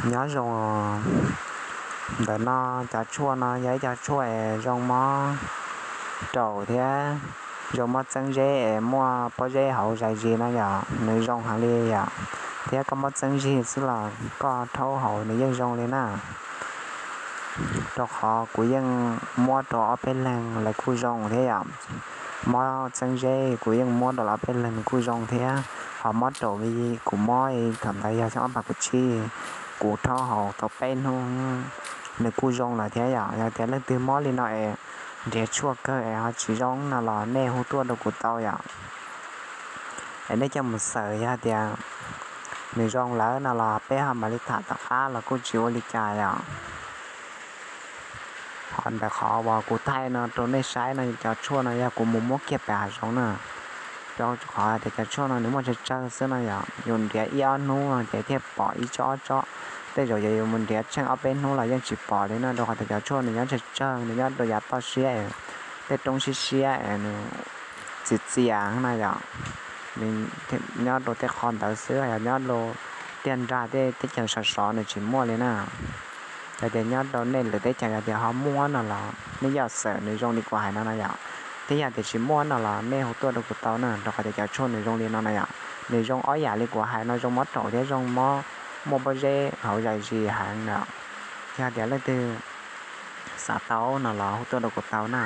Nyob zoo. Ntawm no cov tshuaj no yog ib co tshuaj es zoo mob raum thiab zoo mob txeeb zeb es muaj pob zeb hauv zais zis no yom, nws zoo heev li yom. Thiab koj mob txeeb zig xwb los koj rhaub haus nws yeej zoo li na. Rau qhov kuv yeej muab rau ob peb leeg lawv kuj zoo thiab yom. Mob txeeb zeb kuv yeej muab rau lawv ob peb leeg nws kuj zoo thiab. Ho mob raum li kuv mob thaum ntawd yog xyoo ob phav kaum tsib, kuv rhaub haus tau peb hnub nws kuj zoo lawm thiab yom. Yog tias leej twg mob li no es nrhiav tshuaj kawg es ho tsis zoo no los nej hu tuaj rau kuv tau yom. Es nej coj mus xaws, yog tias nws zoo lawm no los peb ho mam li tham tom qab los kuj tsis ua li cas yom. Ho ntawm qhov uas kuv thaij no rau nej saib no cov tshuaj no yog kuv mus muab kiag pem hav zoov na. Rau qhov tias cov tshuaj no nws muaj tsawg tsawg xwb no yom, yus nrhiav ib ob hnub no ces thiaj pom ib tsob ob tsob. Tej zaum yog yus mus nrhiav tsheej ob peb hnub los yeej tsis pom li no, rau qhov tias cov tshuaj nws nyob tsawg tsawg, nws nyob rau yav toj siab, tej roob siab siab es nws txias txias na yom. Nws nyob rau tej qho ntawd xwb, yog nyob rau tiaj nrag tej teb chaws sov sov nws tsis muaj li na. Yog tias nyob rau nej lwm teb chaws yog tias ho muaj no los nej yoj xawm nws zoo li kuv hais no na yom. Thiab yog tias tsis muaj no los nej hu tuaj rau kuv tau na, rau qhov tias cov tshuaj nws zoo li no na yom. Nws zoo ob yam li kuv hais no, zoo mob raum thiab zoo mob muaj pob zeb hauv zais zis heev na. Yog tias leej twg xav tau no los hu tuaj rau kuv tau na.